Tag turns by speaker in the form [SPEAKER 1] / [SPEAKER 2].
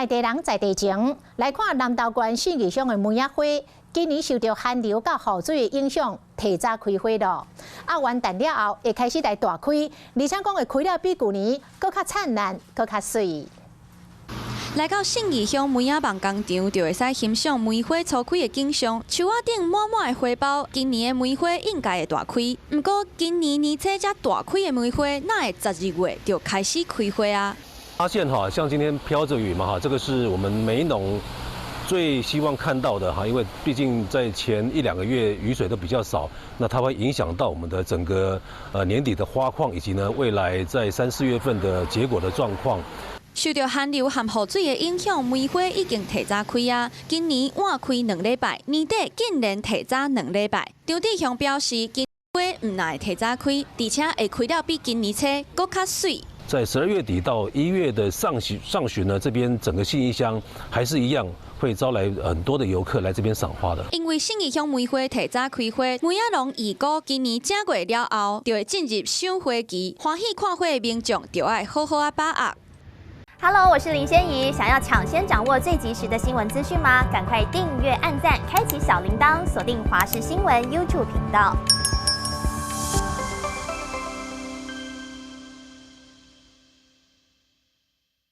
[SPEAKER 1] 在地人在地情，來看南投縣信義鄉的梅仔花，今年受著寒流佮雨水的影響，提早開花囉。啊，元旦了後會開始來大開，而且講會開了比舊年閣較燦爛，閣較媠。
[SPEAKER 2] 來到信義鄉梅仔夢工場，就會使欣賞梅花初開的景象。樹仔頂滿滿的花苞，今年的梅花應該會大開。毋過今年年初才大開的梅花，哪會12月就開始開花啊？
[SPEAKER 3] 發現哈，像今天飄著雨嘛哈，這個是我們梅農最希望看到的哈，因為畢竟在前一兩個月雨水都比較少，那它會影響到我們的整個年底的花況，以及呢未來在三四月份的結果的狀況。
[SPEAKER 2] 受著寒流和雨水的影響，梅花已經提早開啊！今年晚開2禮拜，年底竟然提早兩禮拜。張志雄表示，今花毋但會提早開，而且會開了比今年初閣較媠。
[SPEAKER 3] 在12月底到1月的上旬呢，這邊整個信義鄉還是一樣會招來很多的遊客來這邊賞花的。
[SPEAKER 2] 因為信義鄉梅花提早開花，梅仔農預估今年正月了後就會進入賞花期，歡喜看花的民眾就愛好好仔把握。
[SPEAKER 4] Hello，我是林仙怡。想要搶先掌握最及時的新聞資訊嗎？趕快訂閱、按讚、開啟小鈴鐺，鎖定華視新聞 YouTube 頻道。